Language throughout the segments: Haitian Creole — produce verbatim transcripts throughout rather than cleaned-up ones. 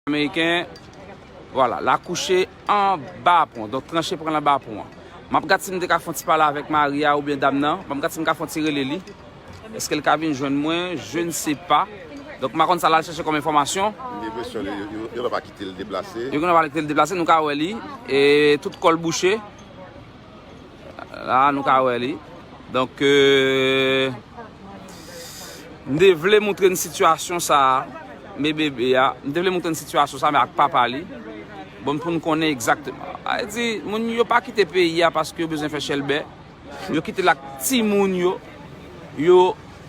Ameriken, vwala, l akouche anba pon. Donk, tranche pran l anba pon an. M ap gad si m te ka fè yon ti pale avèk mari a oubyen dam nan. M ap gad si m ka fè yon ti rele li. Èske l ka vin jwenn mwen? Je ne sais pas. Donk, m pa konn sa l al chèche kòm enfòmasyon. M gen enpresyon yo, yo, yo, yo pa kite l deplase. Yo genlè pa kite l deplase, nou ka wè li. E tout kò l bouche. La, nou ka wè li. Donk, euh, m te vle montre n sitiyasyon sa a, men bebe a. M te vle montre n sitiyasyon sa a, men ak papa li. Bon, pou n konnen egzakteman. A di, moun yo pa kite peyi a paske yo bezwen fè chèlbè. Yo kite l ak timoun yo. Yo,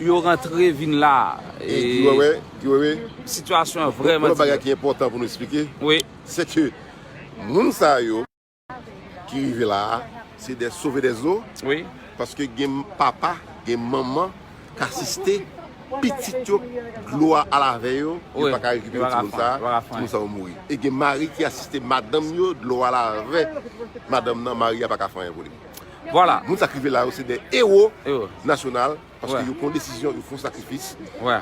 yo rantre vin la. E, e, Guy Wewe, Guy Wewe, sitiyasyon an vrèman difisil. Yon lòt bagay ki enpòtan pou nou eksplike, wi, se ke moun sa yo ki rive la a, se des sauveurs des eaux. Wi. Paske gen papa, gen manman k asiste pitit yo, dlo a al avè yo, yo pa ka rekipere timoun sa a, timoun sa yo mouri. E gen mari ki asiste madanm yo, dlo a al avè madanm nan, mari a pa ka fè anyen pou li. Vwala. Moun sa k rive la yo, se de ewo nasyonal. Paske yo pran desizyon, yo fè yon sakrifis.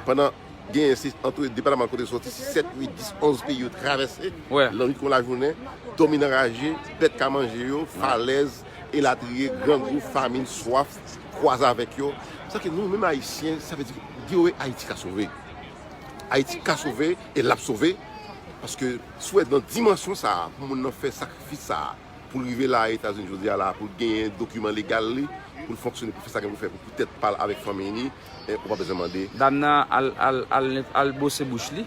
Pandan genyen se antre depatman kote yo soti, se sèt, uit, dis, onz peyi yo travèse, lannuit kon lajounen, dòmi nan raje, bèt ka manje yo, falèz, elatriye, grangou, famin, swaf, kwaze avèk yo. Sa ke nou menm Ayisyen, sa vle di, Guy Wewe, Ayiti ka sove. Ayiti ka sove e l ap sove. Paske si w wè nan dimansyon sa a, pou moun nan fè sakrifis sa a, pou l rive la Etazini jodi a la, pou l genyen dokiman legal li, pou l fonksyone, pou l fè sa gen pou l fè, pou poutèt pa l avèk fanmi li, e, ou pa bezwen mande. Dam nan al, al, al, al bwose bouch li.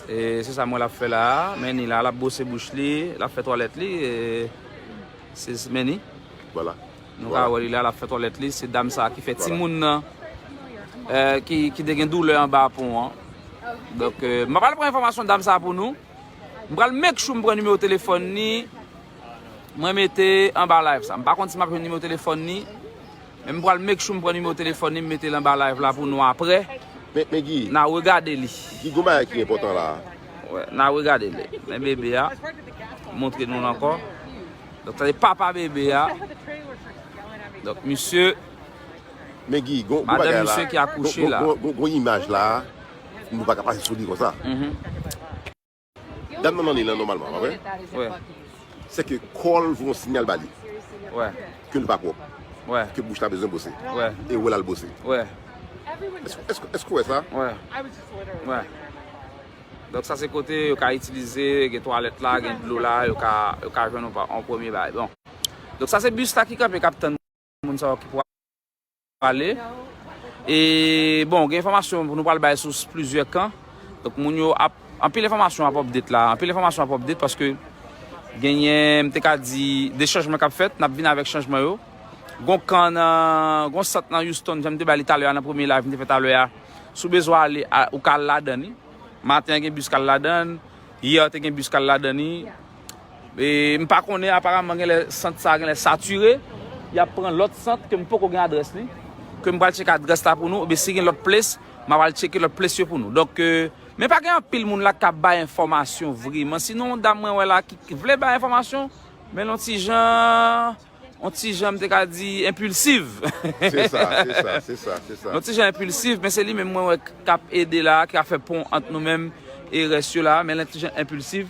E se sa m wè l ap fè la a. Men ni la, l ap bwose bouch li, l ap fè twalèt li. E se, se men ni. Vwala. Nou ka wè li la, l ap fè twalèt li. Se dam sa a ki fè timoun nan, e, ki, ki te gen doulè anba pon an. Donk, e, m ap al pran enfòmasyon dam sa a pou nou. M pral make sure m pran nimewo telefòn ni. Mwen mete anba live sa. M pa konn si m ap jwenn nimewo telefòn ni. Men m pral make sure m pran nimewo telefòn ni, m mete l anba live la pou nou apre. Men, men Guy, n a regade li. Guy, gon bagay ki enpòtan la. Wè, n a regade li. Men bebe a. Montre nou l ankò. Donk, sa se papa bebe a. Donk, misye. Men Guy, gon, gon bagay la. Madanm misye ki akouche la. Gon, gon, gon, gon imaj la. Nou pa ka pase sou li konsa. Dam nan nan li lan nòmalman, pa vre? Wè. Se ke kò l voye yon siyal ba li. Wè. Ke l pa pwòp. Wè. Ke bouch la bezwen bwose. Wè. E wè l al bwose. Wè. Èske, èske, èske w wè sa? Wè. Wè. Donk sa se kote yo ka itilize, gen twalèt la, gen dlo la, yo ka, yo ka jwenn yon pa, yon premye bagay. Bon. Donk sa se bis la ki kanpe k ap tann moun sa yo ki pral ale. E, bon, gen enfòmasyon pou nou pral bay sou plizyè kan. Donk, moun yo ap, anpil enfòmasyon ap update la. Anpil enfòmasyon ap update paske genyen, m te ka di, de chanjman k ap fèt. N ap vin avèk chanjman yo. Gon kan nan, gon sant nan Houston, jan m te bay li talè a nan premye live m te fè talè a. Si w bezwen ale, a, ou ka al ladan li. Maten an gen bis k al ladan l. Yè te gen bis k al ladan li. E, m pa konnen, aparaman, genlè sant sa a genlè satire. Y ap pran lòt sant ke m poko gen adrès li. Ke m pral tcheke adrès la pou nou. Oubyen si gen lòt ples, m a pral tcheke lòt ples yo pou nou. Donk, e, men pa gen anpil moun la k ap bay enfòmasyon vreman. Sinon, yon dam mwen wè la ki, ki vle bay enfòmasyon, men l yon ti jan yon ti jan, m te ka di, enpilsiv. Se sa, se sa, se sa, se sa. Yon ti jan enpilsiv, men se li menm mwen wè k ap ede la, ki ap fè pon ant nou menm e rès yo la, men l yon ti jan enpilsiv.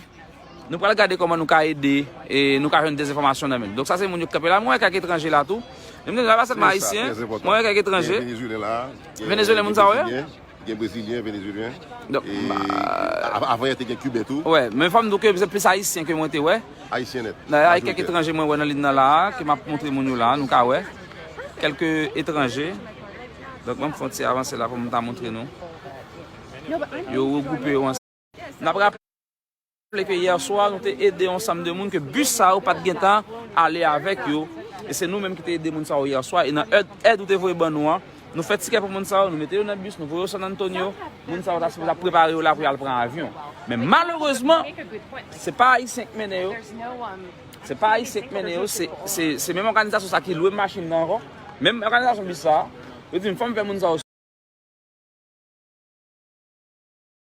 Nou pral gade kòman nou ka ede e nou ka jwenn dèz enfòmasyon nan men l. Donk sa se moun yo k kanpe la, mwen wè kèk etranje la tou. Men m te di la pa sèlman ayisyen, mwen wè kèk etranje. Gen Venezuelyen la, gen Venezuelyen, moun sa yo ye? Gen Brezilyen, Venezuelyen. Donk, e, a-, avan yè te gen Kiben tou. Wè, men fò m di w ke se plis ayisyen ke mwen te wè. Ayisyen nèt. Dayè, gen kèk etranje mwen wè nan liy nan la a, ke m ap montre moun yo la a, nou ka wè. Kèlke etranje. Donk, ban m fè yon ti avanse la pou m ta montre nou. Yo regwoupe yo ansanm. N ap raple ke yè swa, nou te ede yon sanm de moun ke bis sa yo pa t gentan ale avèk yo. E se nou menm ki te ede moun sa yo yè swa. E nan èd, èd ou te voye ban nou an, nou fè tikè pou moun sa yo, nou mete yo nan bis, nou voye yo San Antonio. Moun sa yo ta sipoze ap prepare yo la pou y al pran avyon. Men malerezman, se pa ayisyen k mennen yo. Se pa ayisyen k mennen yo, se, se, se menm òganizasyon sa ki lwe machin nan ankò. Menm òganizasyon bis sa a. Yo di m, fò m fè moun sa yo